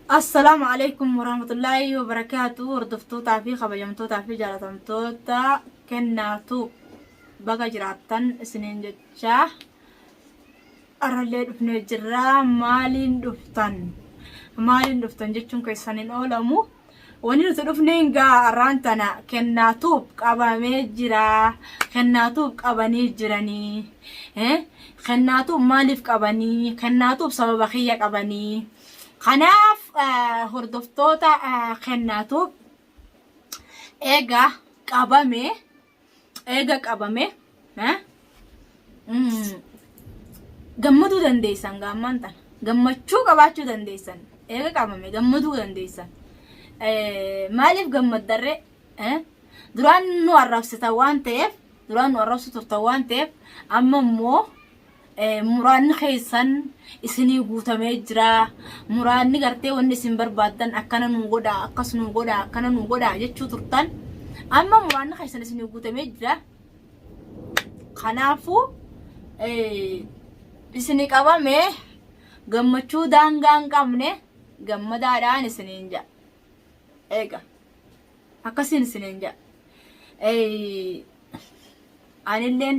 Assalaamu alaikum warahmatullaahi wabarakaatu. Hordoftootaa fi kabajamtootaa fi jaalatamtoota kennaatu baga jiraattan isiniin jechaa arrallee dhufnee jirra. Maaliin dhuftan? Maaliin dhuftan jechuun keessan hin oolamu. Wanni nuti dhufneen gaa arraan tana kennaatuuf qabamee jira. Kennaatuuf qabanii jiranii. Kennaatuuf maaliif qabanii? Kennaatuuf sababa kiyya qabanii. Kanaaf hordoftoota kennaatuuf eega qabame eega qabame gammaduu dandeessan gaammaan tana gammachuu qabaachuu dandeessan eega qabame gammaduu dandeessan maaliif gammaddarree duraan nu arrabsitan waan ta'eef duraan nu arrabsu turtan waan ta'eef amma immoo Muraanni keessan isinii guutamee jira. Muraanni gartee wanni isin barbaaddan akkana nuu godhaa, akkas nuu godhaa, akkana nuu godhaa jechuu turtan. Amma muraanni keessan isinii guutamee jira. Kanaafuu isinii qabame gammachuu daangaa hin qabne gammadaadhaan isiniin jedha. Eega akkasiin isiniin jedha. Anilleen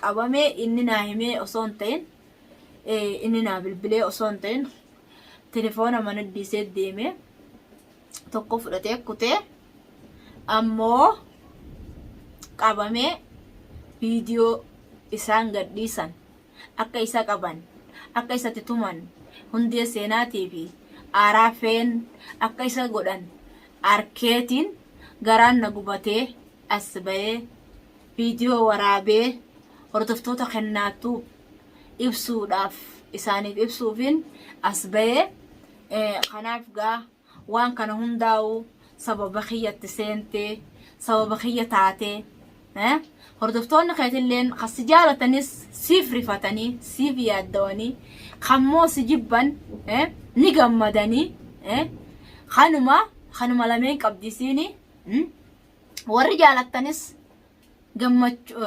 qabamee inni naa himee osoo hin ta'in inni naa bilbilee osoo hin ta'in telefoona mana dhiisee deemee tokko fudhatee kutee ammoo qabamee viidiyoo isaan gadhiisan akka isa qaban akka isatti tuman hundee seenaatii fi aaraafeen akka isa godhan arkeetiin garaan na gubatee as ba'ee viidiyoo waraabee hordoftoota kennaattuu ibsuudhaaf isaaniif ibsuufin as ba'ee kanaaf gaa waan kana hundaa'u sababa kiyyatti seentee sababa kiyya taatee hordoftoonni keetilleen kan si jaalatanis siif rifatanii siif yaaddawanii kammoo si jibban ni gammadanii kanuma kanuma lameen qabdi isiini. Warri jaalattanis gammachuu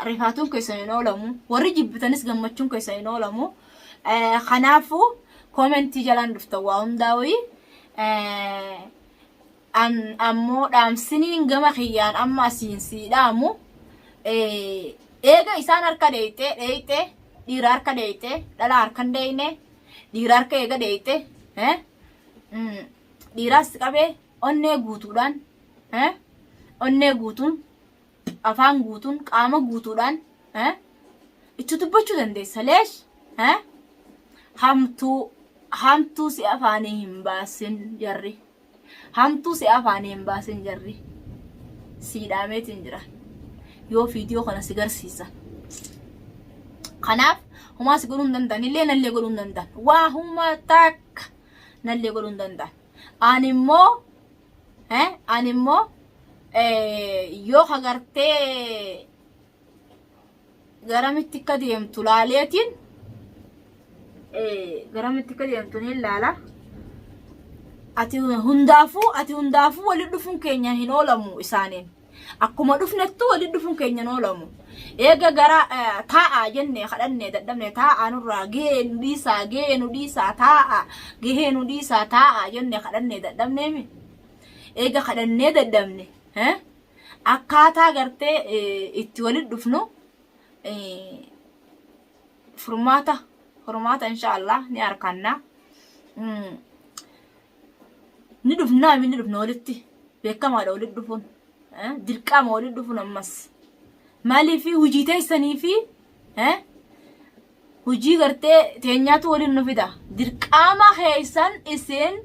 rifaatuun keessan hin oolamu. Warri jibbitanis gammachuun keessan hin oolamu. Kanaafuu koomentii jalaan dhuftan waa hundaa'u. Ammoo dhaamsiniin gama kiyyaan amma asiin sii dhaamu eega isaan harka dheeyxee dheeyxee dhiira harka dheeyxee dhalaa harka hin dheeyne dhiira harka eega dheeyxee dhiiraas qabee onnee guutuudhaan eh, onnee guutuun afaan guutuun qaama guutuudhaan eh, itti dubbachuu dandeessa leesh eh, hamtuu hamtuu si afaanii hin baasin jarri hamtuu si afaanii hin baasin jarri sii dhaameetiin jira yoo viidiyoo kana si garsiisa kanaaf homaa si godhuu hin danda'an illee nallee godhuu hin danda'an waa humaa takka nallee godhuu hin danda'an Ani immoo ani immoo yoo agartee garamitti akka deemtu laaleetiin garamitti akka deemtu ni ilaala. Ati hundaafuu ati hundaafuu walitti dhufuun keenya hin oolamu isaaniin. Akkuma dhufnettu walitti dhufuun keenya hin oolamu. Eega gara taa'aa jenne kadhanne dadhabne taa'aa nurraa gahee nu dhiisaa gahee nu dhiisaa taa'aa gahee nu dhiisaa taa'aa jenne kadhanne dadhabneemi. Eega kadhannee dadhabne akkaataa gartee itti walitti dhufnu furmaata furmaata insha Allah ni arkanna. Ni dhufnaa ni dhufna walitti beekamaadha walitti dhufuun dirqama walitti dhufuun ammas maaliif hojii teessanii fi hojii gartee teenyaatu waliin nu fida dirqama keessan isin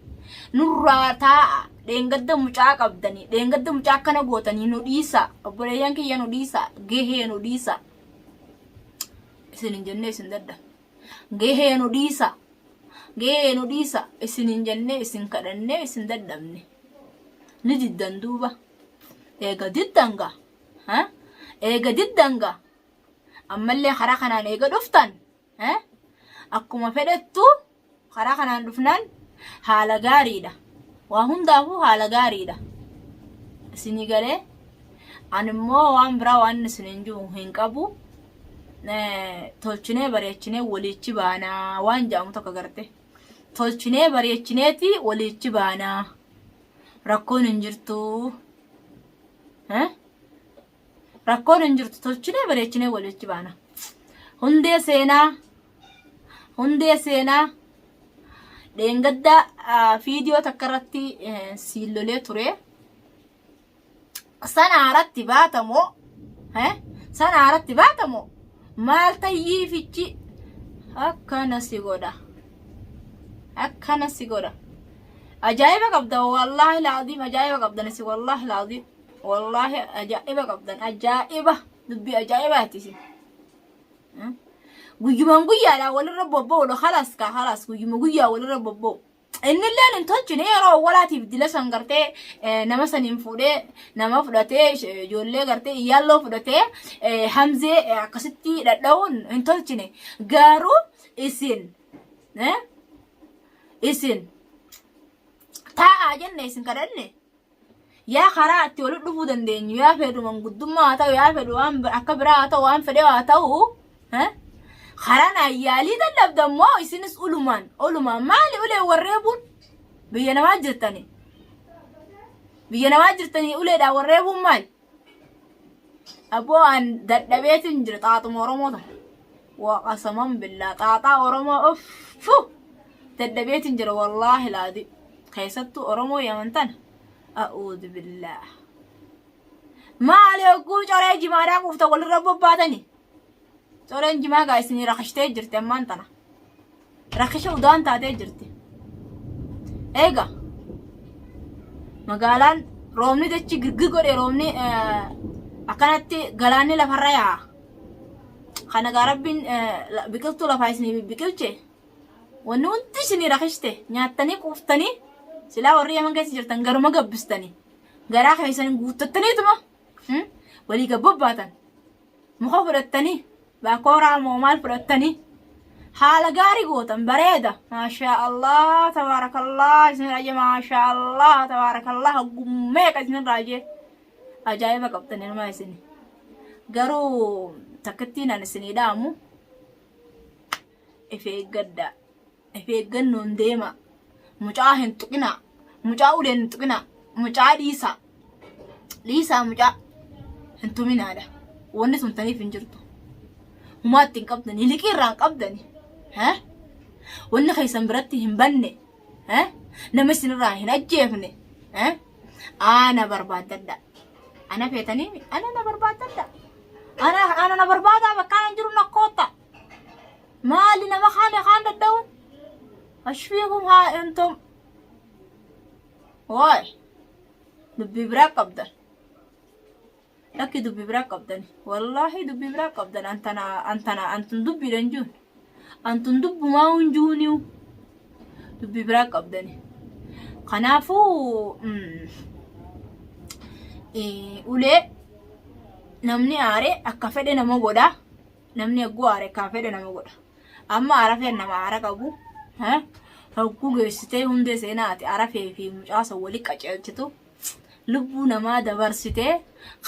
nurraa taa'a dheengadda mucaa qabdanii dheengadda mucaa akkana gootanii nu dhiisa obboleeyyan kiyya nu dhiisa gahee nu dhiisa isin hin jennee isin dadda gahee nu dhiisa Gahee nu dhiisa isiniin jennee isin kadhannee isin dadhabne. Ni diddan duuba. Eega diddan gaa. Ha? Eega diddan gaa. Ammallee karaa kanaan eega dhuftan. Ha? Akkuma fedhettu karaa kanaan dhufnaan haala gaariidha. Waa hundaafuu haala gaariidha. Isinii galee ani immoo waan biraa waan isiniin jiru hin qabu. Tolchinee bareechinee waliichi baanaa waan jedhamu tokko garte. Tolchinee bareechineeti waliichi baanaa. Rakkoon hin jirtu. Eh? Rakkoon hin jirtu tolchinee bareechinee waliichi baana. Hundee seenaa hundee seenaa dheengadda viidiyoo takka irratti siin lolee ture. Sana haaratti baatamoo sana haaratti baatamoo maal tayyii fichi akkana si godha akkana si godha. Ajaa'iba qabda wallaahi laaziim ajaa'iba qabdan isin wallaahi laaziim wallaahi ajaa'iba qabdan ajaa'iba dubbii ajaa'ibaati isin. Guyyumaan guyyaadhaan walirra bobba'uudha kalaas kaa kalaas guyyuma guyyaa walirra bobba'u. Innilleen hin tolchine yeroo awwalaatiif dila san gartee nama saniin fuudhee nama fudhatee ijoollee gartee iyyaalloo fudhatee hamzee akkasitti dhadha'uun hin tolchine. Garuu isin isin taa'aa jenne isin kadhanne. Yaa karaa itti walitti dhufuu dandeenyu yaa fedhu manguddummaa haa ta'u yaa fedhu waan akka biraa haa ta'u waan fedhe haa ta'u karaan ayyaalii dadhabdan moo isinis ulumaan ulumaan maali ulee warreebuun biyya namaa jirtanii biyya namaa jirtanii uleedhaan warreebuun maali aboo an dadhabeetin jira xaaxuma oromoo tana waaqasaman billaa xaaxaa oromoo uffu dadhabeetin jira wallaahi laadi keessattuu oromoo yaman tana a'uudu billaah maali hogguu coree jimaadhaa quufta walirra bobbaatani coreen jimaa gaa isinii rakashtee jirti ammaan tana rakisha udaan taatee jirti eega magaalaan roobni dachi girgir godhe roobni akkanatti galaanni lafarra yaa'a kana gaa rabbiin biqiltuu lafaa isinii biqilche Wanni hundi isinii rakishte nyaattanii quuftanii silaa warri yaman keessa jirtan garuma gabbistanii garaa keessan guuttattaniituma walii gabbobbaatan muka fudhattanii baakooraa moo maal fudhattanii haala gaarii gootan bareeda maashaa Allah tabaarakallah isin raajee maashaa Allah tabaarakallah gummeeqa isin raajee ajaa'iba qabdan ilmaa isin garuu takkittiin an isinii dhaamu If eeggadhaa. If eeggannoon deemaa. Mucaa hin tuqinaa. Mucaa uleen hin tuqinaa. Mucaa dhiisaa. Dhiisaa mucaa hin tuminaadha. Wanni tumtaniif hin jirtu. Humaa itti hin qabdanii. Liqii irraa hin qabdanii. Wanni keessan biratti hin banne. Nama isinirraa hin ajjeefne. Ana barbaaddadha. Ana feetanii ana na barbaaddadha. Ana ana na barbaadaa bakka ana jiru na kootta. Maali nama kaan kaan dadha'uun? Ashfiikum haa intum. Waay dubbii biraa qabdan. Lakki dubbii biraa qabdan. Wallaahi dubbii biraa qabdan. Antana antana antun dubbiidhan juun. Antun dubbumaa hun juuniyu. Dubbii biraa qabdani. Kanaafuu ulee namni aare akka fedhe nama godha. Namni hogguu aare kan fedhe nama godha. Amma arafeen nama aara qabu. Hogguu geessitee hundee seenaa ati arafee fi mucaa san wali qaceelchitu. Lubbuu namaa dabarsitee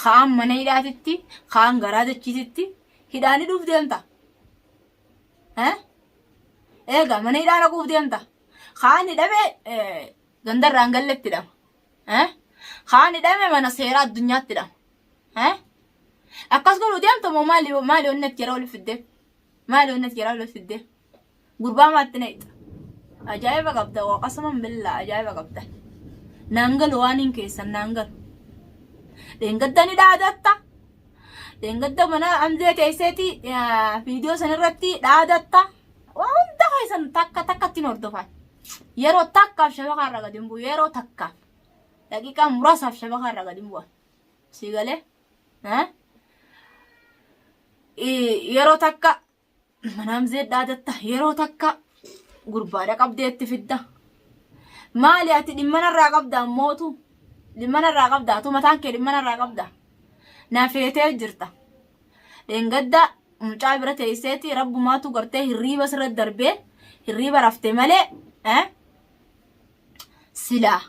ka'aan mana hidhaatitti ka'aan garaa dachiititti hidhaan hidhuuf deemta. Eegaa mana hidhaa dhaquuf deemta. Ka'aan hidhame gandarraan galletti hidhama. Ka'aan hidhame mana seeraa addunyaatti hidhama. Akkas godhuu deemta moo maali maali onni ati jara walitti fiddee? Maali onni ati jara walitti fiddee? Gurbaa maatti na ixa. Ajaa'iba qabda waaqasuman billaa ajaa'iba qabda. Naan galu waan hin keessan naan galu. Dheengadda ni dhaadatta. Dheengadda mana amzee teesseeti viidiyoo san irratti dhaadatta. Waan hunda keessan takka takkatti hin hordofan. Yeroo takkaaf shabakaa irra gadi hin bu'u. Yeroo takkaaf. Daqiiqaa muraasaaf shabakaa irra gadi hin bu'an. Si galee? Yeroo takka mana hamzee dhaadatta. Yeroo takka gurbaadha qabdee itti fidda. Maali ati dhimma narraa qabda ammootu? Dhimma narraa qabda atu mataan kee dhimma narraa qabda. Na feetee jirta. Dheengadda mucaa bira teesseeti rabbumaatu gartee hirriiba sirra darbee hirriiba rafte malee silaa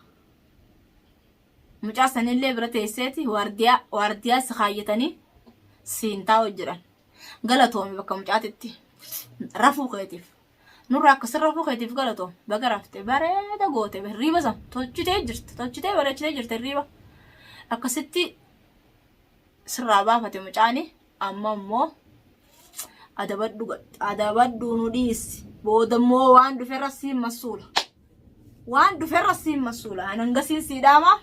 Mucaa sanillee bira teesseeti waardiyaa waardiyaa si kaayyatanii siin taa'u jiran. Galatoomi bakka mucaatitti rafuu keetiif. Nurraa akka sirra rafuu keetiif galatoom. Baga rafte bareeda goote hirriiba san tolchitee jirti tolchitee bareechitee jirti hirriiba. Akkasitti sirraa baafate mucaani amma immoo adabadhu adabadhu nu dhiisi booda immoo waan dhuferra siin masuula. Waan dhuferra siin masuula. Anan gasiin sii dhaama.